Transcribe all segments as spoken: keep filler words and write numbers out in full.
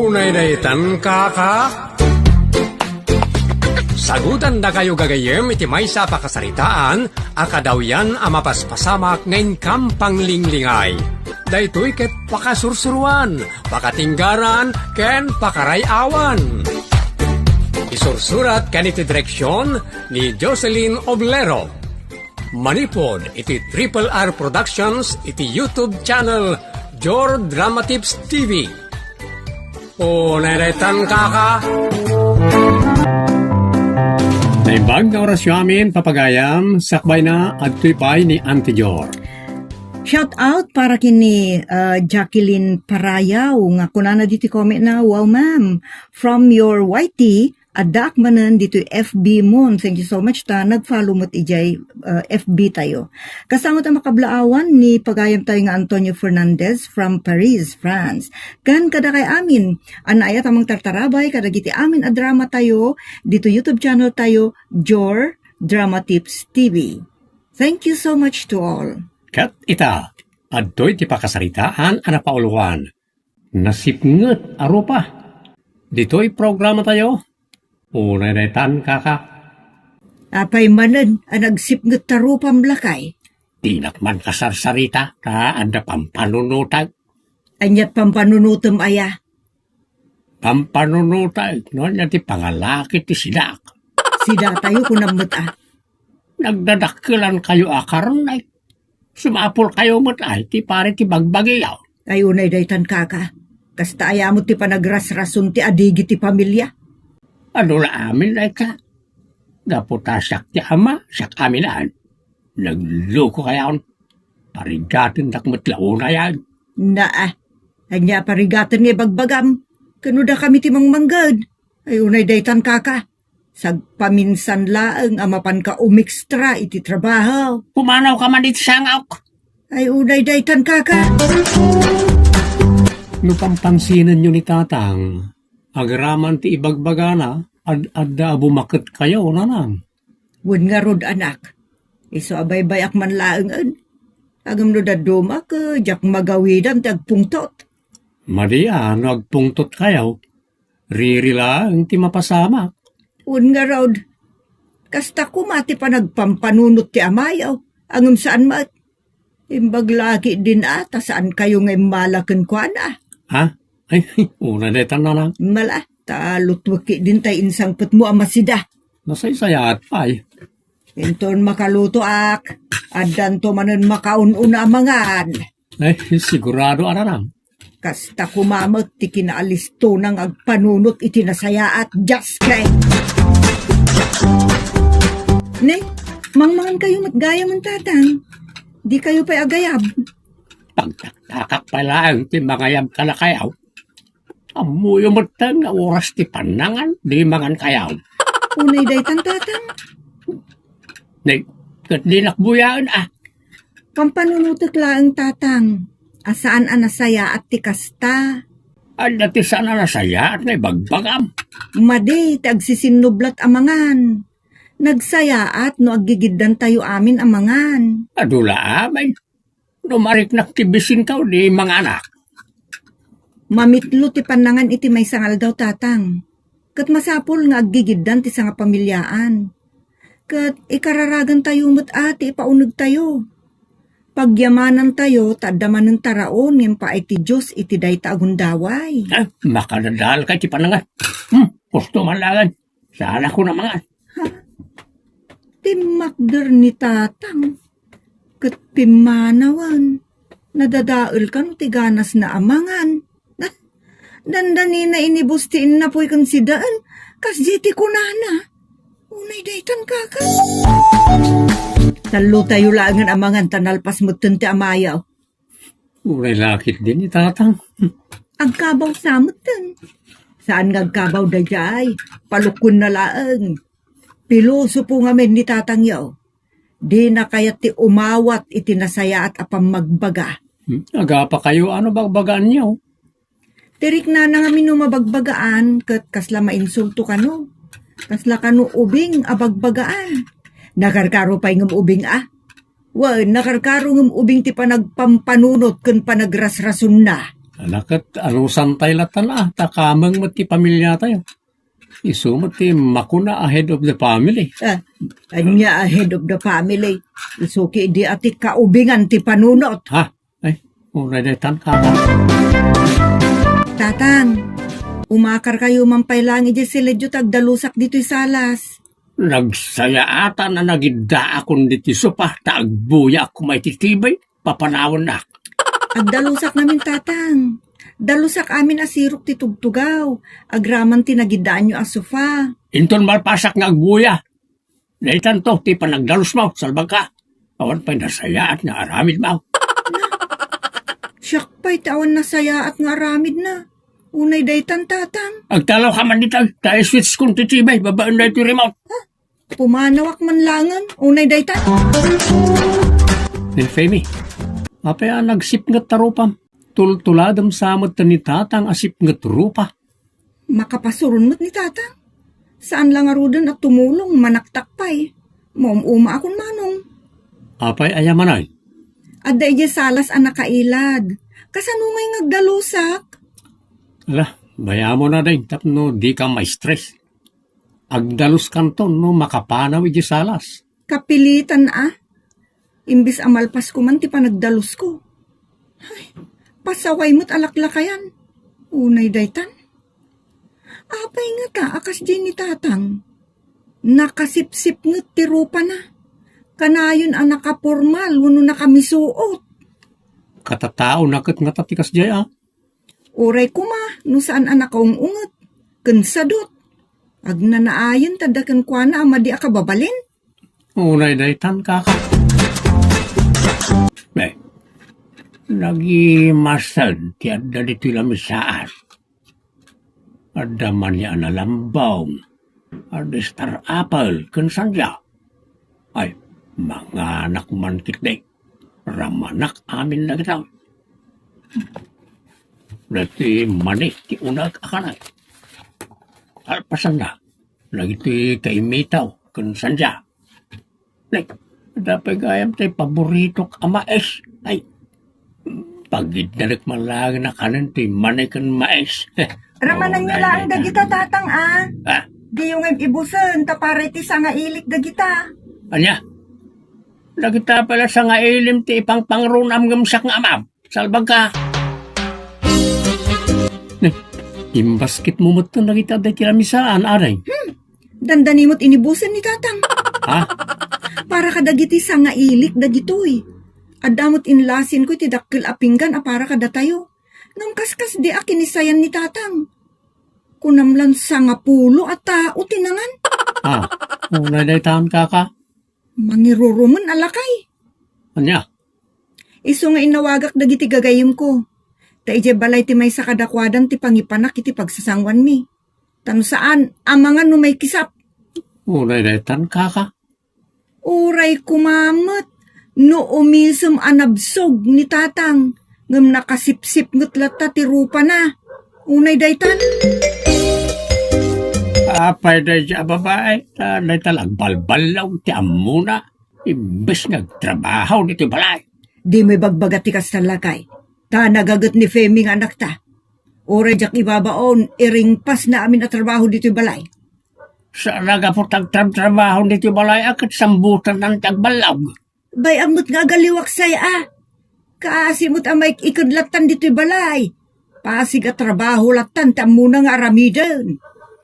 Unay daytan, kaka? Sagutandakayo gagayyem iti maysa a pakasaritaan a kadawyan a mapaspasamak nga inkam panglinglingay. Daytoy ket pakasursuruan, pakatinggaran, ken pakaray-awan. Isursurat ken iti direksyon ni Jocelyn Oblero. Manipud iti Triple R Productions iti YouTube channel Jor Drama Tips T V. Unay daytan, kaka. Naimbag nga orasyo amin, papagayam, sakbay na, adtoy pay ni Auntie Jor. Shout out para kini, uh, Jacqueline Parayaw nga kunana diti comment na, "Wow, ma'am, from your Y T, addaak manen ditoy F B mon." Thank you so much ta nag-follow met idiay, uh, F B tayo. Kasano ta makablaawan ni pagayam tayo nga Antonio Fernandez from Paris, France. Ken kadakay amin, a naayat a mangtartarabay kadagiti amin a drama tayo ditoy YouTube channel tayo, Jor Drama Tips T V. Thank you so much to all. Ket ita, adtoy ti pakasaritaan a napauluan. Nasipnget a rupa. Ditoy programa tayo. Unay daytan, kaka. Apay manen a nagsipnget ta rupam, lakay? Dinak man kasarsarita, ta adda pampanunotak. Aniat pampanunotem aya? Pampanunotak, no ania ti pangalaki ti sidak. Sidatayo, kunam met a. Nagdadakkelankayo a karne. Sumapulkayo met ay ti pare ti bagbagiyo. Ay, unay daytan, kaka. Kasta aya met ti panagrasrason ti adigi ti familia. Adu la amin dayta. Gapu ta siak ti ama, siak aminan. Nagluko kayon. Parigatendak met la unayan. Naa, ania parigaten nga ibagbagam? Ken no dakami ti mangmangged? Ay, unay daytan, kaka. Sagpaminsan laeng a mapanka umekstra iti trabaho. Pumanawka man iti sangok. Ay, unay daytan, kaka. No pampansinenyo ni Tatang, agraman ti ibagbagana, ad-adda a bumaketkayo, nanang. Wen ngarud, anak. Isu a baybay-ak man laengen. Ngem no dadduma, ket diak magawidan ti agpungtot. Madi a no agpungtotkayo, riri laeng ti mapasamak. Wen ngarud, kasta koma ti panagpampanunot ti amayo, ngem saan met. Imbag la ketdin a, ta saankayo nga immala kenkuana. Ha? Ay, unay daytan, nanang. Mala, ta lutwek ketdin tay insangpetmo a masida. Nasaysayaat pay. Inton makalutoak, addanto manen makaun-una a mangan. Ay, sigurado a, nanang. Kasta koma met ti kinaalistona nga agpanunot iti nasayaat, Jaske! Ne, mangmangankayo met gayam, Tatang. Dikayo pay agayab. Pagtaktakak pay laeng ti mangayab kadakayo. Ammoyo metten nga oras ti pannangan, di mangankayo. Unay daytan, Tatang. Ne, ket dinak buyaen a. Pampanunotek laeng, Tatang, a saan a nasayaat ti kasta. Adda ti saan a nasayaat nga ibagbagam. Madi ti agsisinnublat a mangan. Nagsayaat no aggigiddantayo amin a mangan. Adu la amin. No mariknak ti bisinkaw, di manganak. Mamitlo ti pannangan iti maysa nga aldaw, Tatang. Ket masapul nga aggigiddan ti sangapamiliaan. Ket ikararagantayo met a ti ipaunegtayo. Pagyamanantayo ta adda manen taraon nga impaay ti Dios iti dayta a gundaway. Ah, makadadalka iti panangan. Hmm, gusto man laeng. Saan a kuna mangan. Ha? Timmakder ni Tatang. Ket pimmanawen. Nadadael kano ti ganasna a mangan. Dandanina inibus ti innapuy ken sidaen, kasdi ti kunana. Unay daytan, kaka. Tallotayo laengen a mangan ta nalpas metten ti amayo. Uray la ketdin ni Tatang. Agkabaw sa metten. Saan nga agkabaw daydiay? Palukwenna laeng. Pilosopo ngamin ni Tatangyo. Dina kayat ti umawat iti nasayaat a pammagbaga. Hmm, agapakayo, ano bagbagaanyo? Ti riknana ngamin no mabagbagaan ket kasla mainsulto kano. Kasla kano ubing a bagbagaan. Nakarkaro pay ngem ubing a. Wen, nakarkaro ngem ubing ti panagpampanunot ken panagrasrasonna. Ala ket anusantayo latan a, ta kameng met ti pamiliatayo. Isu met ti makuna a head of the family. Ah, ania a head of the family? Isu ketdi a ti kaubingan ti panunot. Ha? Ay, unay daytan, kaka. Tatang, umakarkayo man pay laeng idiay silidyo ta agdalusak ditoy salas. Nagsayaatan a nagiddaakon ditoy sopa ta agbuyaak koma iti T V. Papanawannak. Agdalusak ngamin, Tatang. Dalusak amin a sirok ti tugtugaw. Agraman ti nagiddaanyo a sofa. Inton malpasak nga agbuya. Daytanto ti panagdalusmo, salbagka. Awan pay nasayaat nga aramidmo. Siak pay ti awan nasayaat nga aramidna. Unay daytan, Tatang. Agtalawka man dita, ta iswitch kon ti T V, babaen daytoy remote. Pumanawak man laengen, unay dayta. Ni Femi, apay a nagsipnget ta rupam? Tultuladem sa met ni Tatang a sipnget rupa. Makapasuron met ni Tatang. Saan la ngaruden a tumulong, manaktak pay. Maum-umaakon manong. Apay aya manen? Adda idiay salas a nakailad. Kasano ngay nga agdalusak? Ala, bayamon a dayta tapno dika ma-stress. Agdaluskanto no makapanaw idiay salas. Kapilitan a. Imbes a malpasko man ti panagdalusko. Ay, pasaway met a laklakayan. Unay daytan. Apay ngata a kasdiay ni Tatang? Nakasipsipnget ti rupana. Kanayon a nakapormal wenno nakamisuot. Katataona ket ngata ti kasdiay a. Uray koma no saan a nakaung-unget ken sadut. Agnanaayen ta adda kenkuana a madi a kababalin. Unay daytan, kaka. Eh, nagimased ti adda ditoy lamisaas. Adda mani a nalambong, adda star apple, ken sandia. Ay, manganak man ketdi. Ramanak amin dagita. Dagiti mani ti uneg a kanay. Kalpasanna, dagiti kaimitaw ken sandia. Nay, adda pay gayam ti paboritok a mais. Ay, pagiddanek man laeng a kanen ti mani ken mais. Ramananyo laeng dagita, Tatang, a. Ah? Diyo ngay ibusen, ta para iti sangailik dagita. Ania? Dagita pay la sangailim ti ipangpangrunam ngem siak nga amam. Salbagka. Ne, imbasketmo metten dagita daydi lamisaan, aray. Hmm. Dandani met inibusen ni Tatang. Ha? Para kadagiti sangailik dagitoy. Adda met inlasinko iti dakkel a pinggan a para kadatayo. Ngem kaskasdi a kinisayan ni Tatang. Kunam lan sangapulo a tao ti nangan. Ah, unay daytan, kaka. Mangirurumen a lakay. Ania? Isu nga inawagak dagiti gagayyemko. Ta idiay balay ti maysa kadakuadan ti pangipanak iti pagsasangoanmi. Ta no saan, amangan no maikisap. Unay daytan, kaka. Uray koma met no umisem a nabsog ni Tatang, ngem nakasipsipnget latta ti rupana. Unay daytan. Apay daydi a babai, ta dayta la agbalballog ti ammona, imbes nga agtrabaho ditoy balay. Dimo ibagbaga ti kasta, lakay, ta nagaget ni Femi nga anakta. Uray diak ibabaon, iringpasna amin a trabaho ditoy balay. Sa nagapot agtrabtrabaho ditoy balay a ket sambutan ti agballog. Bay-am met nga agaliwak say a. Kaasi met a maik-iked lattan ditoy balay. Pasig a trabaho lattan ti ammona nga aramiden.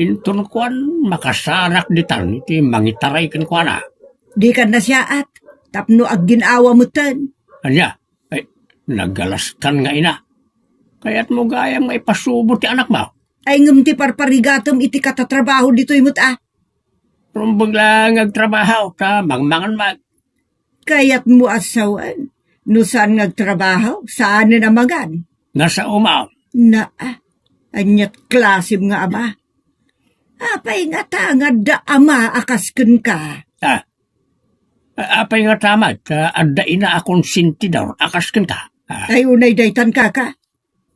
Inton kuan, makasarak ditan iti mangitaray kenkuana. Dikan nasiaat, tapno aggin-awa metten. Ania? Ay, nagalaskan nga ina. Kayatmo gayam nga ipasubo ti anakmo? Ay, ngem ti parparigatem iti katatrabaho ditoy met a. Rumbeng laeng nga agtrabaho, ta mangmangan met. Kayatmo a sawen, no saan nga agtrabaho, saanen a mangan. Nasaom. Na, aniat klasem nga ama? Apay ngata nga adda ama a kas kenka? Ah, a-, apay ngata met, ta adda ina a konsentidor a kas kenka? Ah. Ay, unay daytan, kaka.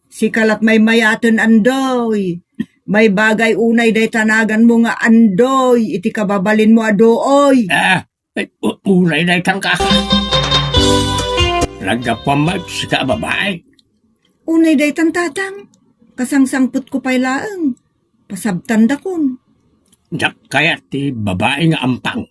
Sika lat maymayaten, Andoy. Maibagay unay dayta naganmo nga Andoy iti kababalinmo a Dooy. Ah, ay, u-, unay daytan, kaka. Naggapuam met sika a babai. Unay daytan, Tatang. Kasangsangpetko pay laeng. Pasabtandakon. Diak kayat ti babai nga ampang.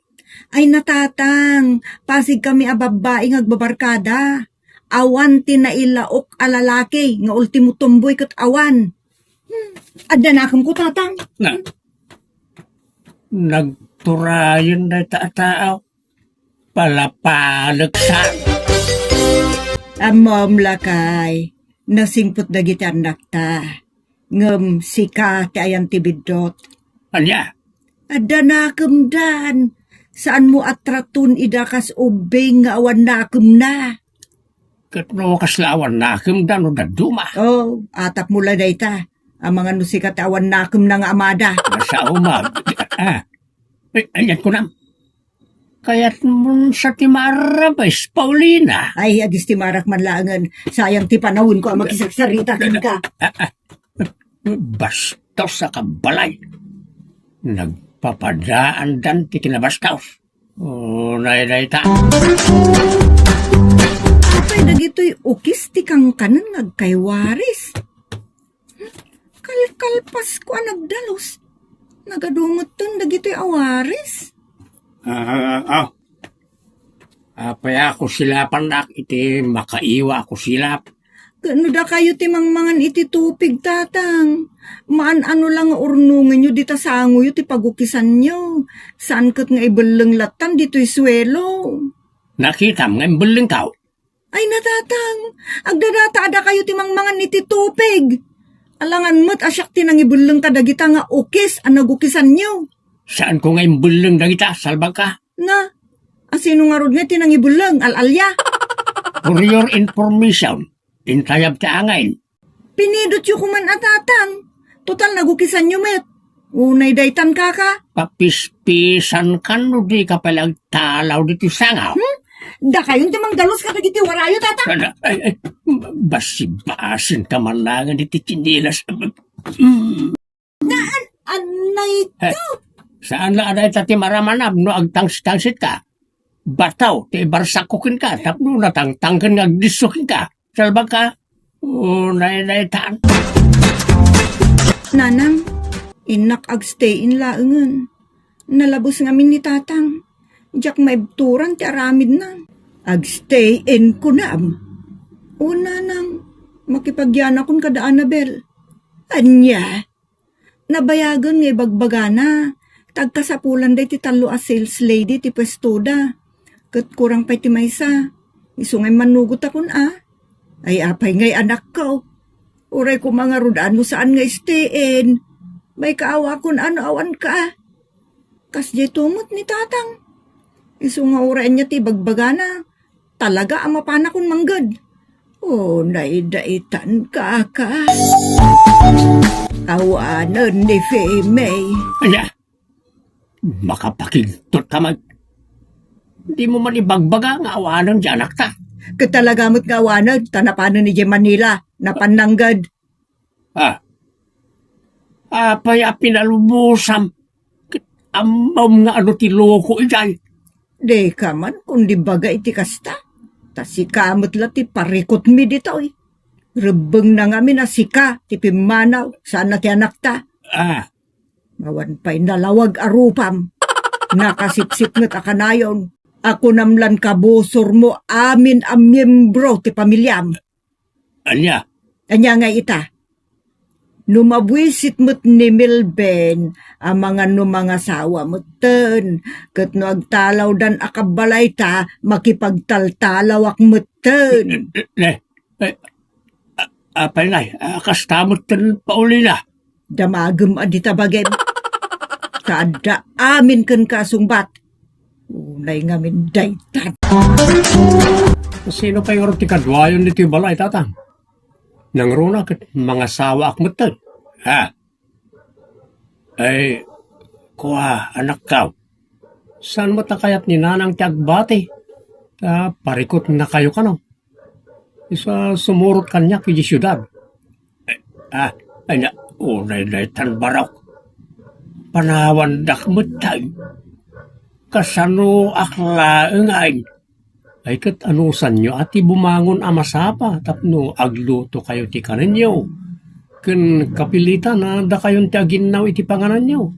Ay, natatang, pasigkami a babbai nga agbabarkada. Awan ti nailaok a lalaki nga ultimo tomboy ket awan. Hmm, adda nakemko, Tatang. Na, nagturayen dayta a tao. Palapalek sa. Ammom, lakay, nasingpet dagiti annakta. Ngem sika ti ayan ti biddut. Ania? Adda nakemdan. Saanmo a traton ida kas ubbing nga awan nakemna. Ket no kasla awan nakemda no dadduma? Oh, atapmo la dayta. Amangan no sika ti awan nakemna nga amada. Basta umag. Ah. Eh, anian kunam? Kayatmon sa ti maarabes, Paulina. Ay, agistimarak man laengen. Sayang ti panawenko a makisagsarita kenka. Ah, ah. Bastos a kabbalay. Nagpapadaandan ti kinabastos. Unay dayta. Apay dagitoy ukis ti kankanen nga agkaywaris? Kalkalpasko a nagdalus. Nagadu metten dagitoy a waris. Ah, ah, ah. Apay a kusilapannak iti makaiwa a kusilap? Ket no dakayo ti mangmangan iti tupig, Tatang, maan-ano la nga urnongenyo dita sangoyo ti pagukisanyo. Saan ket nga ibelleng lattan ditoy suelo. Nakitam nga imbellengko? Ay, natatang, agdadata a dakayo ti mangmangan iti tupig. Alangan met a siak ti nangibelleng kadagita nga ukis a nagukisanyo. Saanko nga imbelleng dagita, salbagka? Na, asino ngarud nga ti nangibelleng, al-alia? For your information, intayab ti angin. Pinidotyo koman a tatang. Total, nagukisanyo met. Unay daytan, kaka. Papispisankan no dika pay agtalaw ditoy sangaw. Hmm? Dakayon ti mangdalus kadagiti warayo, tatang. Ala, ay, ay, basibasinka man laengen iti tsinelas. Mm. Naan, anay to. Eh, saan la a dayta ti maramanab no agtangsittangsitka? Bataw ti ibarsakko kenka tapno natangtangken nga agdisso kenka. Salbagka, unay daytan. Nanang, innak agstay in laengen. Nalabes ngamin ni tatang. Diak maibturan ti aramidna. Agstay in kunam. O, nanang, makipagyanakon kada Annabel. Ania? Nabayagen nga ibagbagana, ta agkasapulan daytoy tallo a sales lady ti puestoda. Ket kurang pay ti maysa. Isu nga immannugotakon a. Ay, apay ngay, anakko? Uray koma ngarud a no saan nga stay in. Maikaawakon a no awanka. Kasdiay to met ni tatang. Isu nga uray ania ti ibagbagana. Talaga a mapanakon mangged. O, naidaitan, kaka. Awanen ni Femi. Ania? Makapakigtot ka met. Dimo man ibagbaga nga awanen ti anakta. Ket talaga met nga awanen, ta napanen idiay Manila, napan nangged. Ah. Apay a pinalubosam? Ket ammom nga adu ti loko idiay. Dika man kundi baga iti kasta. Ta sika met la ti parikutmi ditoy. Rebbengna ngamin a sika ti pimmanaw, saan a ti anakta. Ah. Awan pay nalawag a rupam. Nakasipsipnget a kanayon. A kunam lan kabusormo amin a miembro ti pamiliam. Ania? Ania ngay ita? No mabuisit met ni Melvin, amangan no mangasawa metten, ket no agtalawdan a kabbalayta, makipagtaltalawak metten. Eh, eh, eh, a-, apay ngay, a, kasta metten, Paulina? Damagem a dita bagim. Ta adda amin kenka a sungbat. Unay ngamin daytan. Sino pay ngarud ti kaduayon ditoy balay, tatang? Nangruna ket mangasawaak metten. Ha? Ay, kua, anakkaw. Saan met a kayat ni nanang ti agbati? Ta parikutnakayo kano. Isu a sumurot kaniak idiay siudad. Eh, ah, ay na, unay daytan barok. Panawandak metten. Kasanoak laeng ay? Ay ket anusanyo a ti bumangon a masapa tapno aglutokayo ti kanenyo, ken kapilitan a dakayon ti aginnaw iti pangananyo,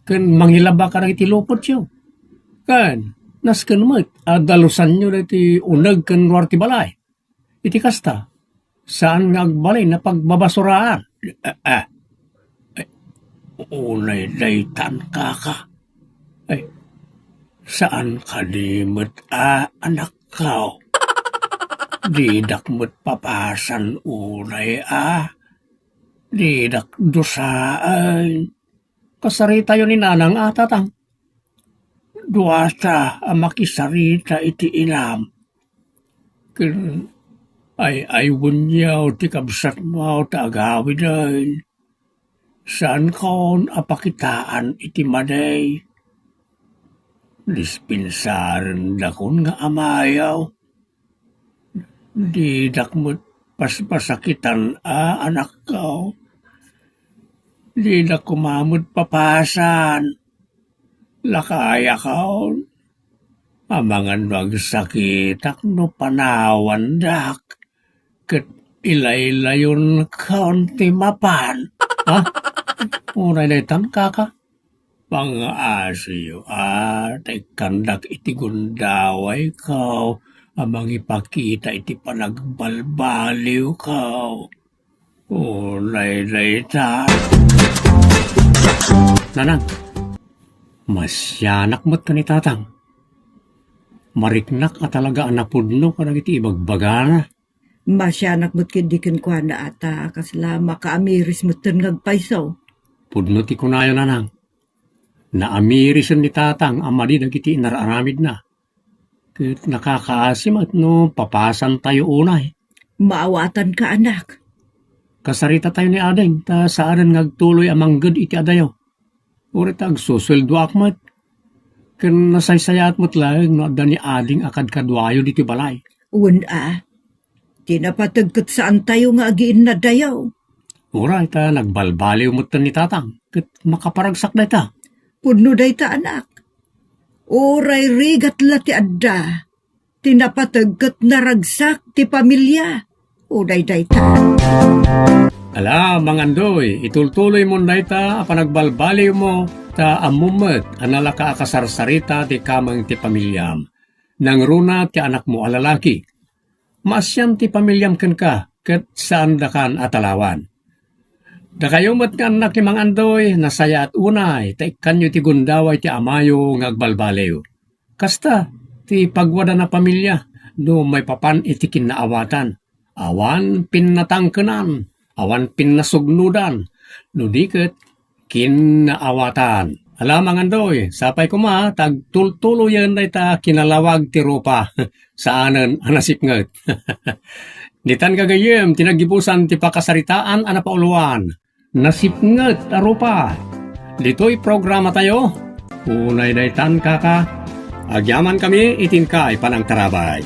ken mangilaba kadagiti lupotyo. Ken nasken met a dalusanyo daytoy uneg ken ruar ti balay. Iti kasta, saan nga agbalin a pagbabasuraan. Ah, ah. Ay, unay daytan, kaka. Ay, saan kadi met a anakko? Didak met papasan unay a. Didak dusaen. Kasaritayo ni Nanang a, Tatang. Duata a makisarita iti inam. Ken ay-aywenyo ti kabsatmo ta agawiden. Saankon a pakitaan iti madi. Dispensarendakon nga amayo. Didak met paspasakitan a anakko. Didak koma met papasan. Lakayakon. Amangan no agsakitak no panawandak. Ket ilaylayonkon ti mapan. Ha? Unay daytan, kaka? Pangaasiyo a, ta ikkandak iti gundawayko a mangipakita iti panagbalbaliwko. Unay dayta. Nanang, masianak met ken ni Tatang. Mariknak a talaga a napudno kadagiti ibagbagana. Masianak met ketdi kenkuana, ta kasla makaamiris metten nga agpayso. Pudno ti kunayo, Nanang. Naamirisen ni Tatang a madi dagiti inar-aramidna. Ket nakakaasi met no papasantayo unay. Maawatanka, anak. Kasarita tayo ni Ading, ta saanen nga agtuloy a mangged iti adayo. Uray ta agsusueldoak met. Ken nasaysayaat met laeng no adda ni Ading a kadkaduayo ditoy balay. Wen a, ti napateg ket saantayo nga agiinnadayo. Uray ta nagbalbaliw metten ni Tatang, ket makaparagsak dayta. Pudno dayta, anak. Uray rigat la ti adda, ti napateg ket naragsak ti pamilia. O daydayta. Ala, Mangandoy, itultuloymon dayta a panagbalbaliwmo, ta ammom met a nalaka a kasarsarita ti kameng ti pamiliam. Nangruna ti anakmo a lalaki. Maasian ti pamiliam kenka, ket saandakan a talawan. Dakayo met nga annak ni Mangandoy, nasayaat unay, ta ikkanyo ti gundaway ti amayo nga agbalbaliw. Kasta ti pagwadan a pamilia no maipapan iti kinnaawatan. Awan pinnatangkenan, awan pinnasugnodan, no di ket kinnaawatan. Ala, Mangandoy, sapay koma ta agtultuloyen dayta kinalawag ti rupa. Saanen a nasipnget. Ditan gagayyem ti naggibusan ti pakasaritaan a napauluan. Nasipnget a rupa. Ditoy programa tayo, unay daytan, kaka, agyamankami iti inkay panangtarabay.